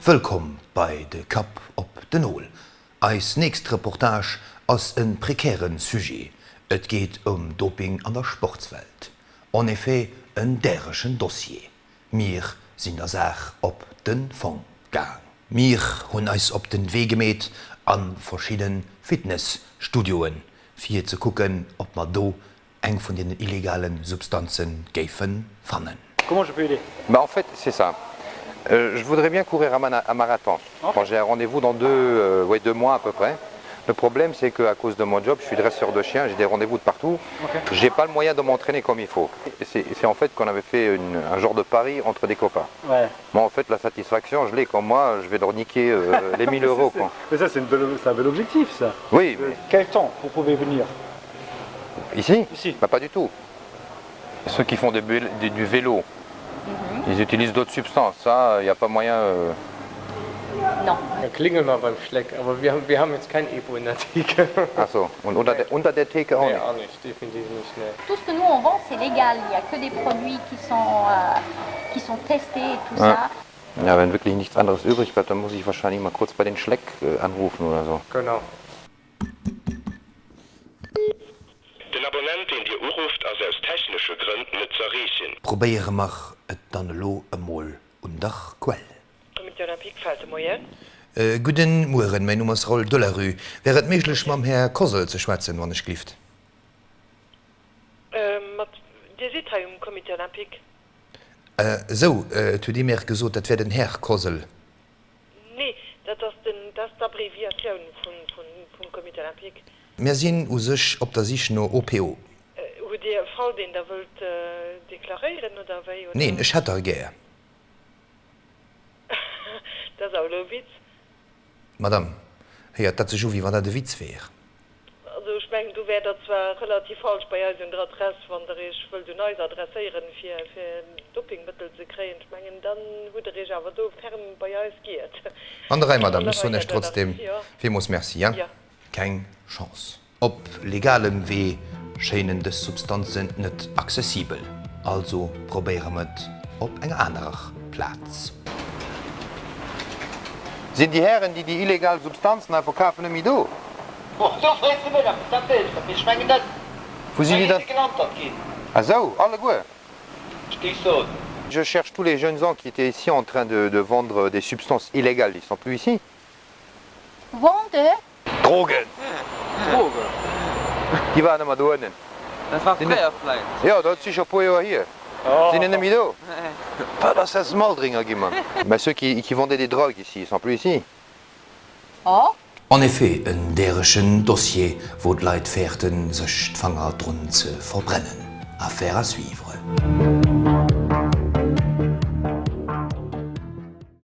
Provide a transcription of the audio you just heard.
Wëllkomm bei De Kapp op den Nol. Eis nächst Reportage ass e prekäre Sujet, et geet ëm Doping an der Sportswelt. En effet en däregen Dossier. Mir sinn der Saach op de Fong gaang. Mir hunn eis op den Wee gemeet a verschidde Fitness-Studioen, fir ze kucken, ob mer do eng vun deenen illegale Substanze géife fannen. Comment je peux aider? Bah en fait c'est ça. Je voudrais bien courir un marathon. Bon j'ai un rendez-vous dans deux, ouais, deux mois à peu près. Le problème c'est que à cause de mon job, je suis dresseur de chiens, j'ai des rendez-vous de partout. Okay. J'ai pas le moyen de m'entraîner comme il faut. C'est en fait qu'on avait fait une, un genre de pari entre des copains. Ouais. Moi en fait la satisfaction je l'ai quand moi je vais leur niquer euh, les 1000 euros. Quoi. Mais ça c'est un bel objectif ça. Oui. Mais... Quel temps vous pouvez venir Ici Ici. Bah, pas du tout. Ceux qui font des, des, du vélo, mm -hmm. ils utilisent d'autres substances. Ça, il n'y a pas moyen. Euh... Non. Ja, klingel mal beim Schleck, aber wir haben, wir haben jetzt kein Epo in der Theke. Ach so, und unter, der, unter der Theke auch nee, nicht? auch nicht, definitiv nicht. Nee. Tout ce que nous on vend, c'est légal. Il n'y a que des produits qui sont, euh, qui sont testés et tout ja. ça. Ja, wenn wirklich nichts anderes übrig bleibt, dann muss ich wahrscheinlich mal kurz bei den Schleck äh, anrufen oder so. Genau. Den Abonnent, deen Dir urufft, ass aus technesche Grënn net z'erreechen. Probéiere mer et dann elo emol un der Quell. Comité Olympique Feld, de Moien. Gudden Mueren, mäin Numm ass Raoul Delarü. Wär et méiglech mam Här Kosel ze schwätzen, wann ech glift? Mat, Dir sidd hei um Comité Olympique? Esou, et huet ee mir gesot, dat wär den Här Kosel. Nee, dat ass den, dat ass d'Abréviatioun vun, vun, vum Comité Olympique. Mir sinn u sech op der Sich no OPO. Hutt Dir e Fall, deen Der wëllt deklaréieren, oder wéi, oder? Neen, ech hätt der gär. Dat ass awer elo e Witz. Madame, héiert dat sech u, wéi wann dat e Witz wär? Also ech mengen, do wäert Der zwar relativ falsch bei eis un der Adress, wann Der Iech wëllt un eis adresséieren, fir Dopingmëttel ze kréien. Ech mengen, dann hutt Der Iech awer do ferm bei eis giiert. An der Rei, Madame. Ech soen Iech trotzdem villmools Merci, ja? Keng Chance. Op legalem Wee schéinen dës Substanzen net accessibel, also probéiere mer et op enger anerer Plaz. Sinn déi Hären, déi déi illegal Substanzen hei verkafen, net méi do? Oh, do frees de mech eppes, dat weess ech net, mee ech mengen net. Wou sinn déi dann? Wéi si gelannt ginn? Ah sou, alleguer? Ech géif soen. Je cherche tous les jeunes gens qui étaient ici en train de de vendre des substances illégales, ils sont plus ici? Vendre? Drogen! Drogen? Déi waren ëmmer do ënnen. Dat war fréier vläit. Jo, dat ass sicher e puer Joer hier. Sinn déi net méi do? Wat ass dat Smaldringer gi, Mann? Mais ceux qui qui vendaient des drogues ici, ils sont plus ici? Oh. En effet, en däregen Dossier, wou d'Leit fäerten, sech d'Fanger drun ze verbrennen. Affaire à suivre.